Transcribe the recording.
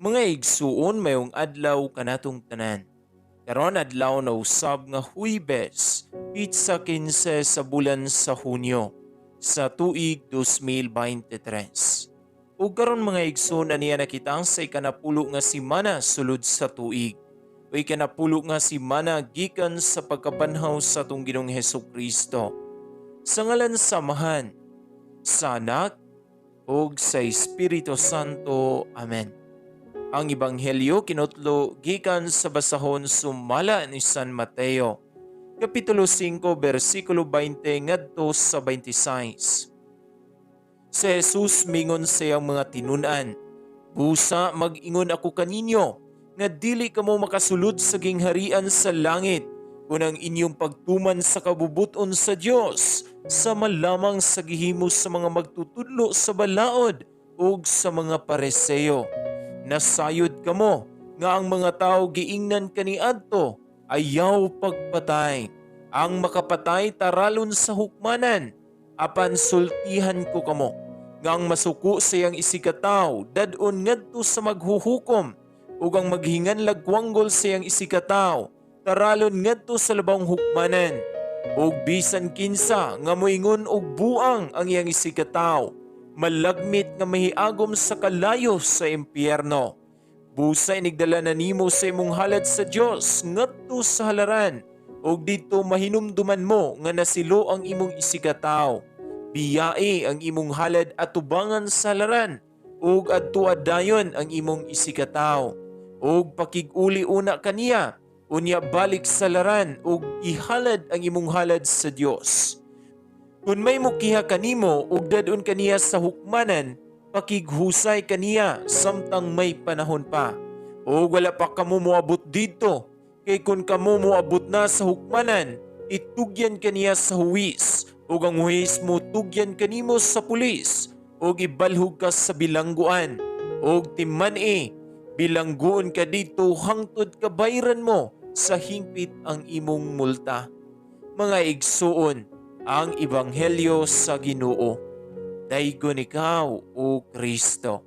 Mga igsuon, mayong adlaw kanatong tanan. Karon adlaw na usab nga Huwebes, pitsa 15 sa bulan sa Hunyo sa tuig 2023. Ug karon, mga igsoon, aniya na kita sa ikanapulo nga simana sulod sa tuig. O ikanapulo nga simana gikan sa pagkabanhaw sa atong Ginoong Hesus Kristo. Sa ngalan sa Amahan, sa Anak, ug sa Espiritu Santo. Amen. Ang Ebanghelyo kinutlo gikan sa basahon sumala ni San Mateo, Kapitulo 5, bersikulo 20 ngadto sa 26. Si Jesus mingon sa iyang mga tinun-an, "Busa mag-ingon ako kaninyo nga dili kamo makasulod sa gingharian sa langit kung ang inyong pagtuman sa kabubuton sa Dios sama lamang sa gihimo sa mga magtutudlo sa balaod ug sa mga Pariseo. Nasayod kamo nga ang mga tao giingnan kaniadto, 'Ayaw pagpatay. Ang makapatay taralon sa hukmanan.' Apan sultihan ko kamo nga ang masuko sa iyang isigkatawo dad-on ngadto sa maghuhukom, ug ang maghinganlag kwanggol sa iyang isigkatawo taralon ngadto sa labawng hukmanan. Ug bisan kinsa nga moingon og buang ang iyang isigkatawo, malagmit nga mahiagom sa kalayo sa impyerno. Busa inigdala na nimo sa imong halad sa Dios ngadto sa halaran, ug didto mahinumduman mo nga nasilo ang imong isigkatawo. Biyai ang imong halad atubangan sa halaran, ug adtua dayon ang imong isigkatawo. Ug pakig-uli una kaniya, unya balik sa halaran ug ihalad ang imong halad sa Dios. Kung may mukiha kanimo ug dad-on kaniya sa hukmanan, pakighusay kaniya samtang may panahon pa. O wala pa kamo moabot didto, kay kung kamo moabot na sa hukmanan, itugyan kaniya sa huwis, ug ang huwis mo tugyan kanimo sa pulis, ug ibalhog ka sa bilangguan. Ug timan-i, bilangguon ka didto hangtod kabayran mo sa hingpit ang imong multa." Mga igsuon, ang Ebanghelyo sa Ginoo. Daygon ikaw, O Kristo.